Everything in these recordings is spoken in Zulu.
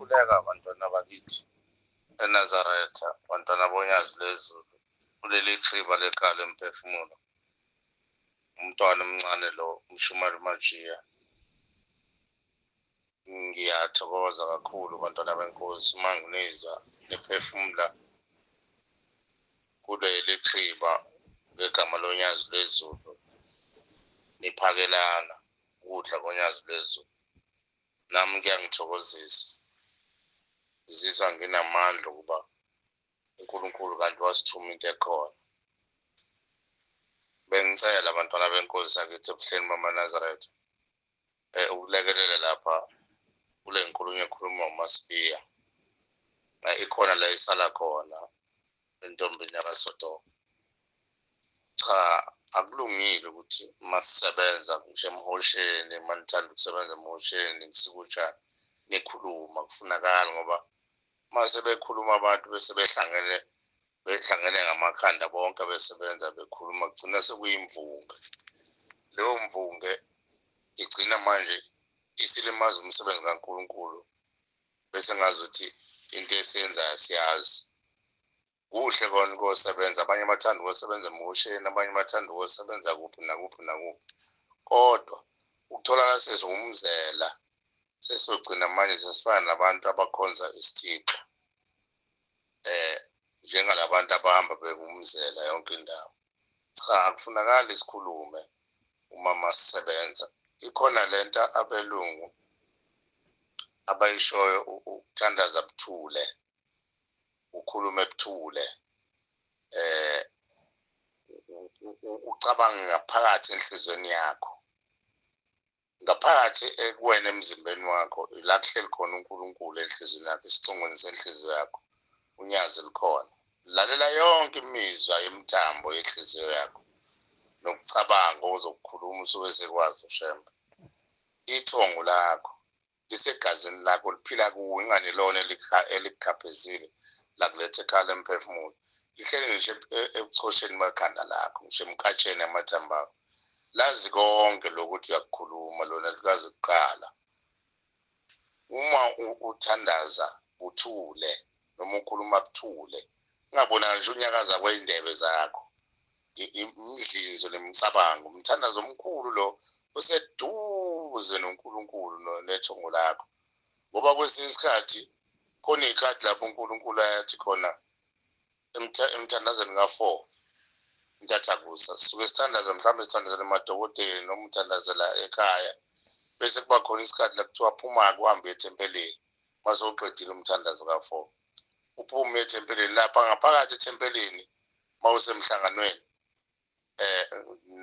Ngiyakhuleka bantwana bakithi eNazaretha, bantwana boNyazi lwezulu, kuleli xhiba lekhaya lemphefumulo. Umntwana omncane lo uMshumayeli uMajiya. Ngiyathokoza kakhulu bantwana benkosi uma nginizwa niphefumula kuleli xhiba ngegama loNyazi lwezulu, niphakelana ukudla koNyazi lwezulu. Nami kuyangithokozisa, ngizizwa nginamandla ukuba uNkulunkulu kanti wasithuma into ekhona. Bengicela bantwana benkosi akithi ebuhleni bamaNazaretha ukulekelela lapha kule nkulumo ekhuluma uMaSibiya. Ikhona la isala khona entombini yakaSodoma. Cha, akulungile ukuthi masisebenza ngisho emhosheni, uma nithanda ukusebenza emhosheni nisikutshani nikhuluma, kufunakali ngoba uma sebekhuluma abantu bese behlangene behlangene ngamakhanda bonke besebenza bekhuluma, kugcina sekuyimvunge. Leyo mvunge igcina manje isilimaza umsebenzi kaNkulunkulu, bese ngazuthi into esiyenzayo siyazi. Kuhle kona ukuyosebenza, abanye bathanda ukuyosebenza emhosheni, abanye bathanda ukuyosebenza kuphi nakuphi nakuphi, kodwa ukutholakala sesiwumzela, sesizogcina manje sesifana nabantu abakhonza isithixo, njengalabantu abahamba behumuzela yonke indawo. Cha, akufunakali sikhulume uma masisebenza. Ikhona lento abelungu abayishoyo, ukuthandaza buthule, ukhulume buthule, ucabange ngaphakathi enhliziyweni yakho, ngaphakathi ekuwena emzimbeni wakho, ila kuhleli khona uNkulunkulu enhliziyweni yakho, isicongweni senhliziyo yakho, unyazi likhona. Lalela yonke imizwa yemithambo yenhliziyo yakho nokucabanga ozokukhuluma, usuke sekwazi uShembe. Ithongo lakho lisegazini lakho, liphila kuwe, ingane lona elikukhaphezile lakuletha ekhaya lemphefumulo, lihlele ngisho ebuchosheni bekhanda lakho, ngisho emkhatsheni yamathambo akho. Lazi konke lokuthi uyakukhuluma, lona likazi kuqala. Uma uthandaza uthule noma ukhuluma buthule, ungabonakali ngisho unyakaza kwey'ndebe zakho, imidlinzo nemicabango. Umthandazo omkhulu lo useduze noNkulunkulu nethongo lakho, ngoba kwesinye isikhathi khona iy'khathi lapho uNkulunkulu ayathi khona emthandazweni ka-4 intathakusa, sisuke sithandaza, mhlawumbe sithandazela emadokoteleni noma uthandazela ekhaya, bese kuba khona isikhathi la kuthiwa phuma-ke uhambe ethempelini. Mase uqedile umthandazo ka-4, uphume ethempelini, lapha ngaphakathi ethempelini uma usemhlanganweni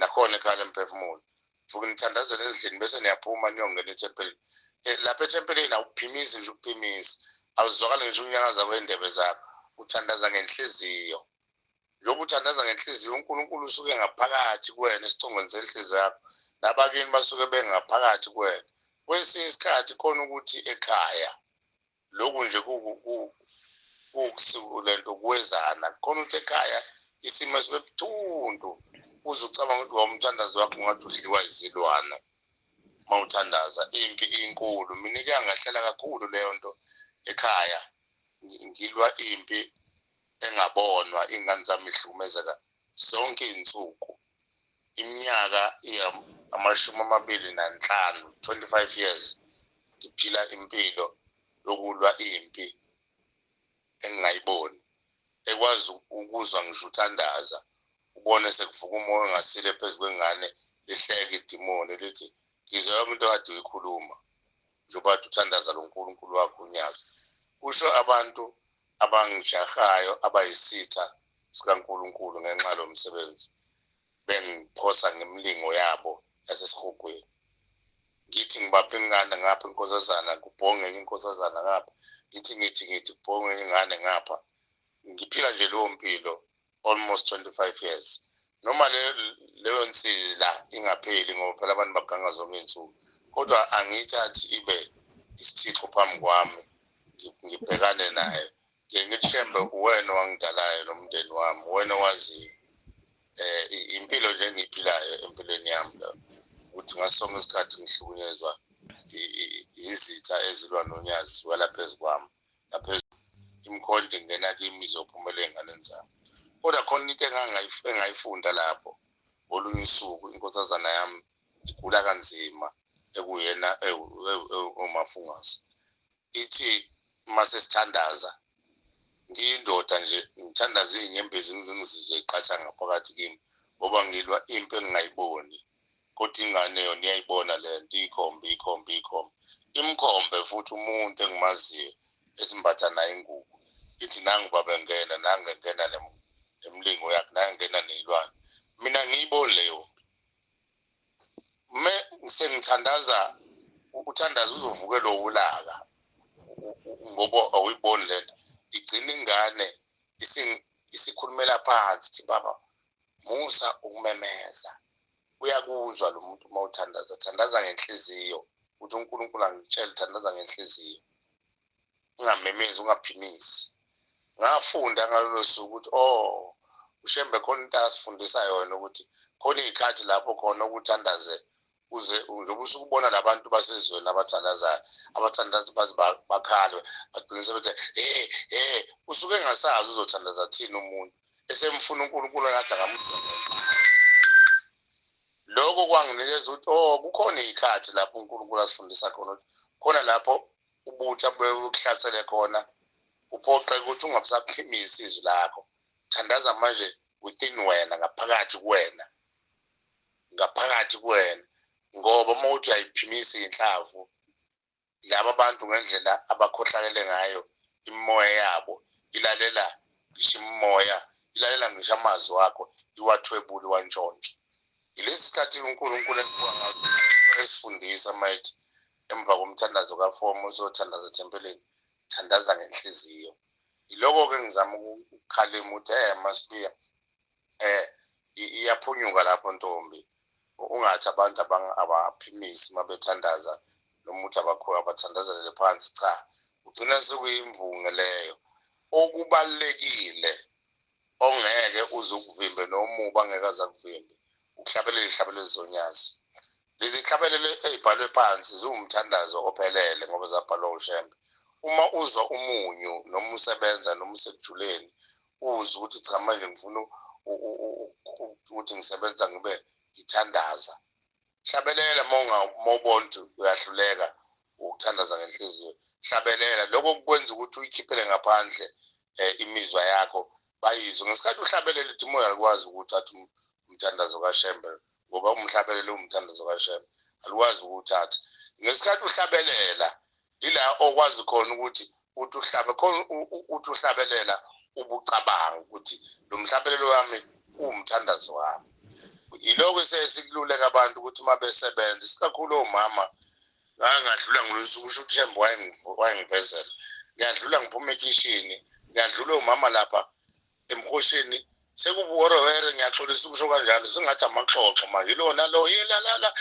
nakhona ekhaya lemphefumulo, vuke nithandazele endlini bese niyaphuma niyongena ethempelini. Lapha ethempelini awuphimisi nje ukuphimisa, awuzwakali ngisho unyakaza kwey'ndebe zakho, uthandaza ngenhliziyo. Njengoba uthandaza ngenhliziyo, uNkulunkulu usuke ngaphakathi kuwena esicongweni senhliziyo yakho, nabakini basuke bengaphakathi kuwena. Kwesinye isikhathi khona ukuthi ekhaya lokhu nje lento kuwezana, khona ukuthi ekhaya isimo sibe buthuntu, uze ucabanga ukuthi umthandazo wakho ungathi udliwa izilwane uma uthandaza. Impi inkulu. Mina kuyangehlela kakhulu leyo nto ekhaya, ngilwa impi engabonwa, iy'ngane zami ihlukumezeka zonke iy'nsuku, iminyaka 25, 25 years ngiphila impilo yokulwa impi engingayiboni, ekwazi ukuzwa ngisho uthandaza, ubone sekuvuka umoya ongasile phezu kwengane, lihleke idimoni lithi ngizwa yonke into kade uyikhuluma njengoba kade uthandaza lo Nkulunkulu wakho unyazi. Kusho abantu abangijahayo abayisitha sikaNkulunkulu ngenxa lo msebenzi, bengiphosa ngemilingo yabo yasesihogweni. Ngithi ngibapha ingane ngapha inkosazana, kubhonge enye inkosazana ngapha, ngithi ngithi ngithi kubhonge enye ingane ngapha. Ngiphila nje leyo mpilo almost 25 years, noma leyo nsila ingapheli, ngoba phela abantu baganga zonke iy'nsuku, kodwa angiyithathi ibe isithixo phambi kwami, ngibhekane nayo. Ngiye ngithi Shembe, uwena owangidalayo nomndeni wami, uwena owaziyo impilo nje engiyiphilayo empilweni yami la, ukuthi ngaso sonke isikhathi ngihlukunyezwa Izitha ezilwa nonyazi ziwela phezu kwami, naphezu imikhonto ingena kimi izophumela ey'nganeni zami. Kodwa khona into engayifunda lapho ngolunye usuku, inkosazana yami igula kanzima, ekuyena ewumafungasi, ithi uma sesithandaza, ngiyindoda nje, ngithandaza iy'nyembezi ngize ngizizwe yiqatha ngaphakathi kimi, ngoba ngilwa impi engingayiboni, kodwa ingane yona iyayibona le nto, iyikhombe iyikhombe iyikhombe imkhombe futhi umuntu engimaziyo esimbatha naye ingubo, ithi nangu baba engena, nangu engena nemlingo yakhe, nangu engena ney'lwane. Mina ngiyiboni leyo mpi. Me sengithandaza, uthandaza uzovukelwa ulaka ngoba awuyiboni lento. Igcina ingane isikhulumela phansi, ithi baba musa ukumemeza, uyakuzwa lo muntu uma uthandaza, thandaza ngenhliziyo, uthi uNkulunkulu angitshele, thandaza ngenhliziyo, ungamemezi, ungaphimisi. Ngafunda ngalolo suku ukuthi oh, uShembe khona into asifundisa yona, ukuthi khona iy'khathi lapho khona ukuthandaze uze njengoba usukubona labantu basezweni abathandazayo, abathandaza baze bakhale, bagcine sebethi he he, usuke engasazi uzothandaza thini umuntu, esemfuna uNkulunkulu engathi akamuzwa. Lokho kwanginikeza ukuthi oh, kukhona iy'khathi lapho uNkulunkulu asifundisa khona ukuthi khona lapho ubutha bukuhlasele khona, uphoqeke ukuthi ungabusaphimisi izwi lakho, thandaza manje within wena, ngaphakathi kuwena, ngaphakathi kuwena, ngoba uma uthi uyayiphimisa iy'nhlavu, laba bantu ngendlela abakhohlakele ngayo, imimoya yabo ilalela ngisho imimoya, ilalela ngisho amazwi wakho, iwathwebule, iwantshontshe. Yilesi sikhathi uNkulunkulu engibuka ngaso esifundisa mayithi emva komthandazo kafomu usothandaza ethempelini, thandaza ngenhliziyo. Yiloko-ke ngizama ukukhalima ukuthi masibiya iyaphunyuka lapho ntombi, ungathi abantu abaphimisi uma bethandaza, noma uthi abathandazelele phansi, cha, ugcina sekuyimvunge leyo. Okubalulekile ongeke uze ukuvimbe nomubi angeke aze akuvimbe, ukuhlabelela iy'hlabelelo zonyazi. Lezi hlabelelo ey'bhalwe phansi ziwumthandazo ophelele ngoba zabhalwa uShembe. Uma uzwa umunyu noma usebenza noma usekujuleni, uzwe ukuthi cha, manje ngifuna ukuthi ngisebenza ngibe ngithandaza, hlabelela. Uma ubona ukuthi uyahluleka ukuthandaza ngenhliziyo, hlabelela. Lokho kukwenza ukuthi uyikhiphele ngaphandle imizwa yakho, bayizwe ngesikhathi uhlabelela. Ithi umoya alikwazi ukuthatha umthandazo kaShembe, ngoba umhlabelelo umthandazo kaShembe, alikwazi ukuwuthatha. Ngesikhathi uhlabelela ila okwazi khona ukuthi uthi uhlabe khona, uthi uhlabelela ubucabanga ukuthi lo mhlabelelo wami uwumthandazo wami. Yiloko esesikululeka abantu ukuthi uma besebenza, isikakhulu omama. Ngangadlula ngolunye usuku, usho ukuthi Shembe wayengivezela, ngiyadlula ngiphuma ekhishini, ngiyadlula omama lapha emhosheni, sekubuworowere, ngiyaxolisa ukusho kanjalo, sengathi amaxoxo manje ilona lo yelalala,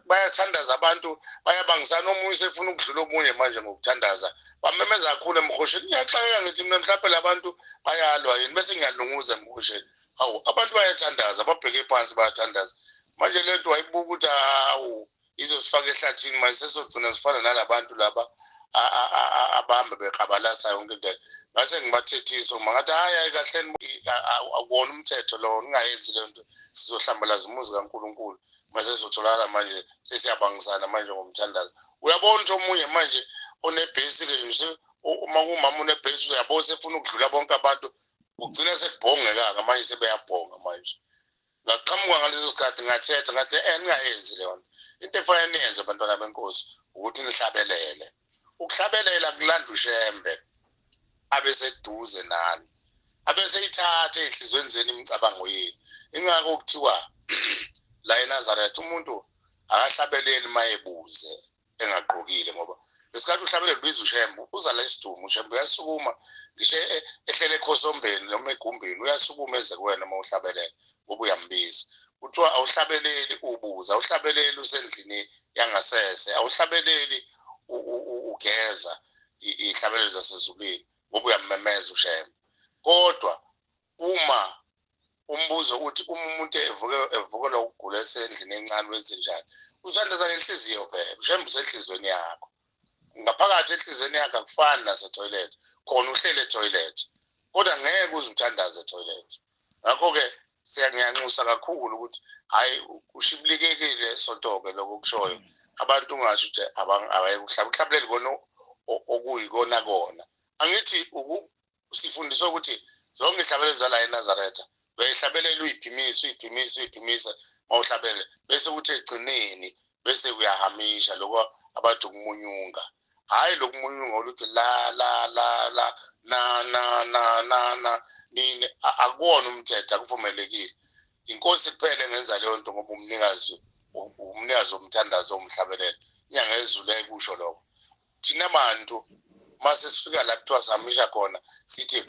bayathandaza abantu, bayabangisana, omunye usefuna ukudlula omunye manje ngokuthandaza, bamemeza kakhulu emhosheni. Ngiyaxakeka, ngithi mina mhlawumbe labantu bayalwa yini, bese ngiyalunguza emhosheni, hawu, abantu bayathandaza, babheke phansi bayathandaza. Manje le nto wayibuka ukuthi hawu, izosifaka ehlathini manje, sesogcina sifana nalabantu laba abahambe beqabalasa yonke into. Ngase ngibathethisa uma ngathi hayi hayi, kahleni, akuwona umthetho lowo, ningayenzi le nto, sizohlambalaza umuzi kaNkulunkulu mase sizotholakala manje sesiyabangisana manje ngomthandazo. Uyabona ukuthi omunye manje onebhesi-ke nje, uma kuwumama unebhesi, uyabona sefuna ukudlula bonke abantu, kugcina sekubhongeka-ke manje, sebeyabhonga manje. Ngaqhamuka ngaleso sikhathi ngathetha, ngathi ningayenzi leyo nto. Into efanele niyenze, bantwana benkosi, ukuthi nihlabelele. Ukuhlabelela kulanda uShembe abe seduze nani, abeseyithatha ey'nhliziyweni zenu imicabango yenu. Ingakho kuthiwa la eNazaretha umuntu akahlabeleli uma ebuze engagqokile, ngoba ngesikhathi uhlabelela ubiza uShembe, uza la isidumo, uShembe uyasukuma, ngisho ehlele ekhosombeni noma egumbini, uyasukuma eze kuwena uma uhlabelela, ngoba uyambiza. Kuthiwa awuhlabeleli ubuza, awuhlabeleli usendlini yangasese, awuhlabeleli ugeza, iy'hlabelelo zasezulwini, ngoba uyammemeza uShembe. Kodwa uma Umbuzo uthi uma umuntu evukelwa ukugula esendlini encane wenze njani? Uthandaza ngenhliziyo phela, mhlawumbe usenhliziyweni yakho. Ngaphakathi enhliziyweni yakho akufani nasethoyilethi, khona uhlele ethoyilethi, kodwa ngeke uze uthandaze ethoyilethi. Ngakho-ke ngiyanxusa kakhulu ukuthi hhayi kushibilikekile sonto-ke lokho okushoyo. Abantu ungasho ukuthi abayekuhlaba ukuhlabeleli kona okuyikona kona. Angithi sifundiswe ukuthi zonke ihlabelelo zala eNazaretha uyayihlabelela uyiphimise uyiphimisa uyiphimisa mawuhlabele, bese kuthi ekugcineni bese uyahamisha lokho abathi ukumunyunga. Hhayi lokumunyunga oluthi la la la la na na na na na nini, akuwona umthetho, akuvumelekile. Inkosi kuphela engenza leyo nto ngoba umnikazi womthandazo womhlabelelo. Inyanga yezulu ayikusho lokho. Thina bantu mase sifika la kuthiwa sihamisha khona sithi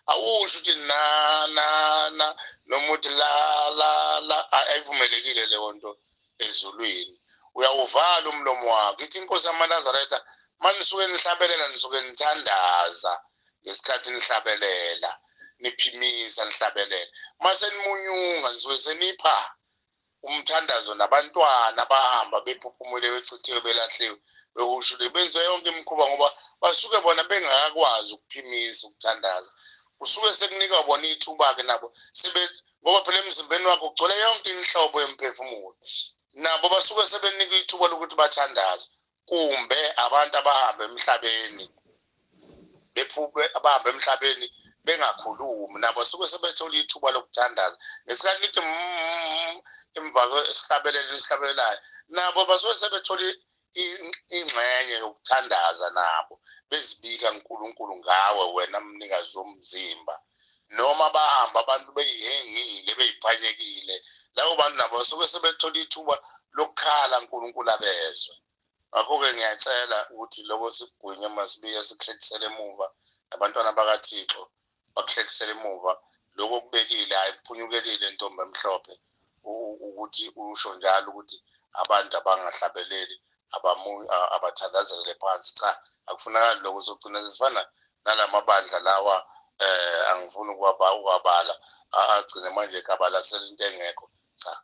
awusho ukuthi na na na noma uthi la la la, ayivumelekile leyo nto ezulwini. Uyawuvala umlomo wakho. Ithi inkosi yamaNazaretha manisuke nihlabelela nisuke nithandaza ngesikhathi nihlabelela, niphimisa nihlabelela. Mase nimunyunga nisuke senipha umthandazo nabantwana abahamba bephuphumule bechithiwe belahliwe behushule benze yonke imikhuba ngoba basuke bona bengakakwazi ukuphimisa ukuthandaza. Kusuke sekunika bona ithuba-ke nabo ngoba phela emzimbeni wakho kugcwele yonke inhlobo yemphefumulo, nabo basuke sebenika ithuba lokuthi bathandaze. Kumbe abantu abahamba emhlabeni bephuphe abahamba emhlabeni bengakhulumi nabo suke sebethola ithuba lokuthandaza ngesikhathi nithi emva kwesihlabelelo esihlabelelayo, nabo basuke sebethola ingxenye yokuthandaza nabo bezibika uNkulunkulu ngawe wena mnikazi womzimba. Noma bahamba abantu beyihengile beyiphanyekile, labo bantu nabo basuke sebethola ithuba lokukhala uNkulunkulu abezwe. Ngakho-ke ngiyacela ukuthi lokho sikugwinye masibiye sikuhlekisele emuva, nabantwana bakaThixo bakuhlekisele emuva lokho okubekile. Hhayi kuphunyukekile ntombi emhlophe ukuthi usho njalo ukuthi abantu abangahlabeleli abathandazelele phansi. Cha, akufunakali lokho. Sogcina sifana nalamabandla lawa angifuni ukuwabala, agcine manje ekabalasela into engekho. Cha,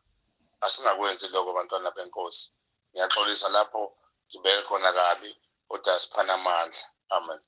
asingakwenzi lokho bantwana benkosi. Ngiyaxolisa lapho ngibeke khona kabi, kodwa siphana amandla. Amen.